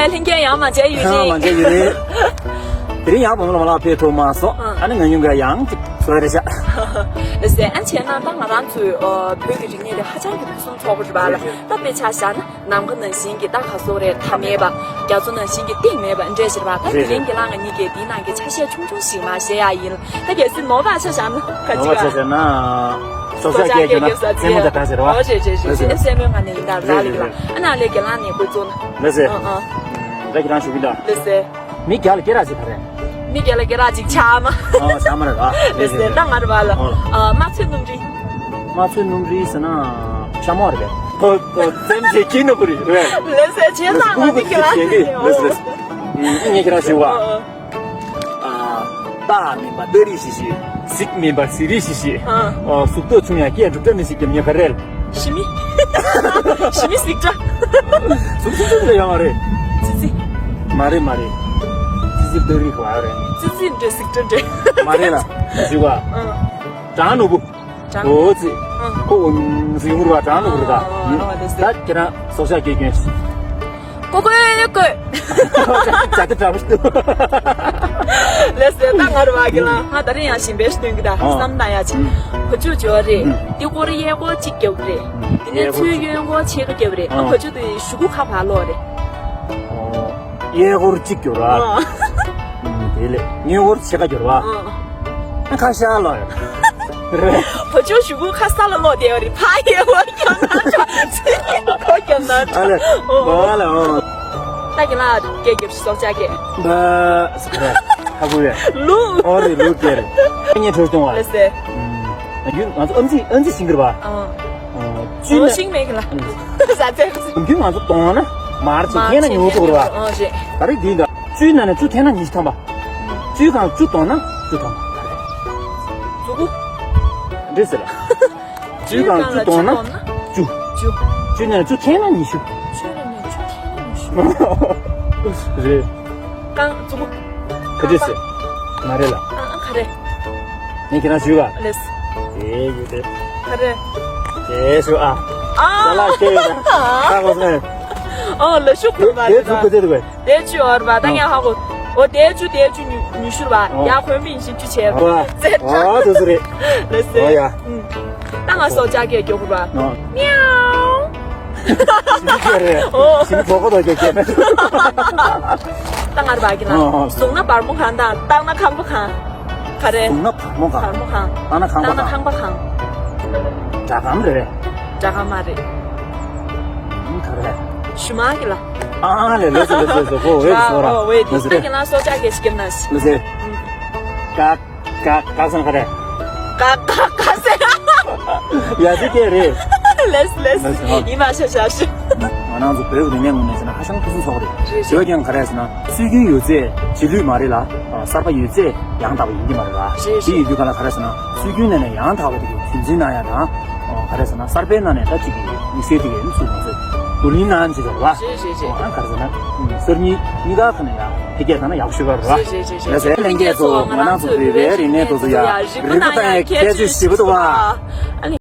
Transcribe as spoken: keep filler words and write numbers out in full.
ལྷན་རྒྱས་ཡང་མ་མཇལ་ཡོད་ཅིག་མ་མཇལ་ཡོད་རེད། དེ་རིང་ཡང་བུ་མོ་ལ་མ་ལགས་ཕེབས་ཐུབ་མ་སོང་། ཨ་ནི་ང་ཡུང་ག་ཡང་ཅིག་བཟོ་རེ་བྱ། ལགས་སེ། ཨ་བྱས་ན་ད་ང་རང་ཚོའི་ཨ་བོད་ཀྱི་རིག་གནས་དེ་ཧ་ཅང་གི་ཕུན་སུམ་ཚོགས་པོ་རེད་པ་ལ། ད་དཔེ་ཆ་བཞག་ན་ནམ་མཁའ་ནང་བཞིན་གྱི་ད་ག་སོག་རེད། མཐའ་མེད་པ། རྒྱ་མཚོ་ནང་བཞིན་གྱི་གཏིང་མེད་པ་འདྲ་ཞིག་རེད་པ། ད་དེ་རིང་རྒན་ལགས་ང་གཉིས་ཀྱིས་དེའི་ནང་གི་ཆ་ཤས་ཆུང་ཆུང་ཞིག་མར་བཤད་ཡག་ཡིན། ད་གལ་སྲིད་ནོར་བ་ཆ་བཞག་ན་ག་ཅི་ནོར་བ་ཆ་བཞག་ན། སྲོག་ཆགས་སྐད་རྒྱབ་ན་སེན་མོ་དང་འདྲ་ཟེར་བ། ཨོ་རེད་རེད་རེད་རེད། སེན་མོའི་ངང་ནས་ཡིན་ད་རེད་རེད་རེད། ཨ་ན་ལས་རྒན་ལགས་ནས་འགོ་བཙུགས་ན། ལགས་སེ། ཨ་ཨ། ད་ཁྱེད་རང་ཞུ་གི་འདུག་ལགས་སེ། མི་རྒྱ་ལ་སྐད་གྲགས་ཅིག་ག་རེད། མི་རྒྱ་ལ་སྐད་གྲགས་ཅིག་ཆགས་མ། ཨ་ཆགས་མ་རེད་ཨ། ལགས་སེ། ད་ང་རེད་པ་ལ། ཨ་རྨ་ཚོད་སྣུམ་རིལ། རྨ་ཚོད་སྣུམ་རིལ་ཟེར་ན་ཤ་མོ་རེད་པས། ཨོ་ཨོ་སེམས་ཅན་སྐྱིད་ནོ་བུ་རེད་རེད། ལགས་སེ། བྱས་ཙང་ང་མི་རྒྱ་ལ་སྐད་གྲགས་ཅིག་ལགས་སེ་ལགས་སེ། ངས་ཁྱེད་རང་ཞུ་བ། ཨ། རྟགས་མིན་པ་རྟགས་རིགས་ཤིག་ཤིག་གཟིགས་མིན་པ་གཟིགས་རིགས་ཤིག་ཤིག་ཨ། ཨ། གཟུགས་མདོག་ཆུང་ཡང་སྐད་འགྲུབ་གྲབས་མི་ཤེས་ཀྱི་མྱི་ག་རེ་རེད། ཞི་མི། ཞི་མི་གཟིགས་འདྲ། གཟུགས་ཆུང་ཆུང་འདྲ་ཡོད་མ་རེད། ཙི་ཙི། མ་རེད་མ་རེད། ཙི་ཙི་རྟགས་རིགས་ག་རེ་རེད། ཙི་ཙི་འདྲ་གཟིགས་འདྲ་འདྲ། མ་རེད་ལ། ཞུ་བ། ཨ། གྲང་ནོར་བུ། གྲང་། ཨོ་ཙི། ཨ། ཁོ་འོ་ཟིག་ཡོང་གི་རེད་པ། གྲང་ནོར་བུ་རེད་ད། ཨ། ཨ། ད་ཁྱེད་རང་སྲོག་ཆགས་སྐད་སྐྱོན། ཀོ་ཀོའི་ཀོའི། བྱ་དེ་འདྲ་པོ་ཞིག་འདུག་ལགས་སེ། ད་ང་རེད་པ་རྒན་ལགས། ང་ད་རེས་ཡང་གཞན་པའི་སྟོན་གྱི་ད། ཨ། བསམ་བཏང་ཡག་ཅིག་ཨ། གོ་ཆུ་འཇོ་རེད། ཨ། འདི་སྐོར་གཡས་སྐོར་གཅིག་རྒྱབ་རེད། ཨ། དེ་ནས་གཡས་སྐོར་ཚུར་གཡོན་སྐོར་ཕྱེད་ཀ་རྒྱབ་རེད། ཨ། གོ་ཆུ་དེ་གཞུག་གུ་ཁ་བར་ལོག་རེད། ཨོ། གཡས་སྐོར་གཅིག་རྒྱབ་ར། ཨ། ཨ། དེ་ལས་གཡོན་སྐོར་ཕྱེད་ཀ་རྒྱབ་ར། ཨ། ཁ་ཤར་ལོག་ཡོད། བ་ཅོ་གཞུག་གུ་ཁ་ས་ལ་ལོག་བསྡད་པ་རེད། ཕ་ཡི་བ་རྒྱབ་ན་ཆོག་ཚེ་ཡི་ཁོ་རྒྱབ་ན་ཆོག་ཨ་ལེ། ཨོ། ཨོ་ལེ་ཨོ། ད་གི་ལ་སྐད་རྒྱབ་ཤིག་སྲོག་ཆགས་སྐད། ད་ཧ་གོ་ཡ། ལུག་ཨོ་རེད། ལུག་སྐད་རེད། ངས་གྲོས་གཏོང་བ། ལགས་སེ། ང་ཚོ་ཨམ་ཙི་ཨམ་ཙི་ཤིང་གི་རེད་པ། ཨ། ཅུ་ན་ཤིང་མེད་གི་ལ། ཟ་ཚེ། ང་ཚོ་གདོང་ན་མར་ཅིག་འཐེན་ན་ཉུང་ཚོ་རེད་པ། ཨ་རེད། ད་རེས་འདི་འདྲ། བཅུའི་ནང་ནས་བཅུ་འཐེན་ན་ཉི་ཤུ་ཐམ་པ། བཅུའི་སྒང་བཅུ་བསྡོམས་ན་བཅུ་ཐམ་པ། མཛུ་གུ། འགྲིག་ཟེར་ལ། བཅུའི་སྒང་བཅུ་བསྡོམས་ན་བཅུ། བཅུ། བཅུའི་ནང་ནས་བཅུ་འཐེན་ན་ཉི་ཤུ། བཅུའི་ནང་ནས་བཅུ་འཐེན་ན་ཉི་ཤུ། རེད། རྐང་། མཛུ་གུ། ག་འདྲ་ཟེར། མ་རེད་ལ། ཨ་ཨ་ག་རེ། ངས་ཁྱེད་རང་ཞུས་པ། ལགས་སེ། དེ་ཡོད་དེ། ག་རེ། དེ་ཞུ་ཨ། ཨ། ལ་ལ་ཁྱེད་ཡོད་ད། ཁ་གོ་སོང་། ཨོ་ལ་ཤུགས་དེ་མ་དེ་རེད་ད། ཚུར་གོ་དེ་དེ་གོ། དེ་བཅུ་ཡོད་རེད་པ། ད་ངས་ཧ་གོ། ཨོ་དེ་བཅུ་དེ་བཅུ་ཉི་ཉི་ཤུ་རེད་པ། ཨོ། ཡ་གོན་པ་ཡིན་ཞིང་བཅུ་བྱས་པ། ཨོ། ཨོ་དེ་ཚོ་རེད། ལགས་སེ། ཨོ་ཡ། ཨུམ། ད་ང་སྲོག་ཆགས་སྐད་རྒྱག་དགོས་པ། ཨོ། མིའུ། ཞི་མི་སྐད་རེད། ཨོ། ཞི་མི་གྲོགས་པོ་དང་སྐད་རྒྱག་ན། ད་ང་རེད་པ་རྒན་ལགས། ཨོ་ཨོ། བཟུང་ན་བར་མོ་གང་དང་བཏང་ན་ཁང་པ་གང་། ག་རེ། བཟུང་ན་བར་མོ་གང་། བར་མོ་གང་། བཏང་ན་ཁང་པ་གང་། བཏང་ན་ཁང་པ་གང་། སྒྲ་སྒམ་རེད། སྒྲ་སྒམ་མ་རེད། ཨང་ག་རེ། ཞུ་མ་གི་ལ། ཨ་ཨ་ལེ། ལགས་སོ་ལགས་སོ་ལགས་སོ། ཁོ་འོས་སུ་སོང་ར། ཨོ་འོས་དེ། ལགས་སོ། ད་ཁྱེད་རང་སྲོག་ཆགས་སྐད་ཅིག་རྒྱབ་ན། ལགས་སོ། ཀ་ཀ་ཀ་སང་ག་རེ། ཀ་ཀ་ཀ་སེ། ཡ་ཟི་སྐད་རེད། ལགས་ལགས། ལགས་སོ། ཡིན་མ་ཤ་ཤ་ཤ། ང་རང་ཚོ་བོད་ཀྱི་རིག་གནས་ངོས་ནས་བྱས་ན་ཧ་ཅང་ཕུན་སུམ་ཚོགས་པ་རེད། རེད། དེ་བས་ཀྱང་ག་རེ་ཟེར་ན། སྲོལ་རྒྱུན་ཡོད་ཚད་རྗེས་ལུས་མ་རེད་ལ། གསར་པ་ཡོད་ཚད་ཡང་དག་པ་ཡིན་གྱི་མ་རེད་ལ། རེད། དེ་ཡིན་དུས་ག་ལ་ག་རེ་ཟེར་ན། སྲོལ་རྒྱུན་ནང་ནས་ཡང་དག་པ་དེ་གའི་རྒྱུན་འཛིན་གནང་ཡ་དང་། ག་རེ་ཟེར་ན། གསར་པའི་ནང་ནས་ད་ཅིག་གི་དམིགས་བསལ་དེ་གའི་ཚུལ་ང་ཚོས་བསྡུ་ལེན་གནང་བྱེད་དགོས་པ། རེད་རེད་རེད། ག་རེ་ཟེར་ན། གསར་རྙིང་གཉིས་ཀ་ཁ་ནས་ཡང་འཕེལ་རྒྱས་བཏང་ན་ཡག་ཤོས་པ་རེད་པ། རེད་རེད་རེད་རེད། ལགས་སེ། ལྷན་རྒྱས་ཚོ། ང་རང་ཚོ་བོད་པའི་རིག་གནས་དེ་ཚོ་ཡ་རིག་པ་བཏང་ཡ་ཁྱད་ཆོས་ཞེ་པོ་འདུག་པ། ཨ་ནི།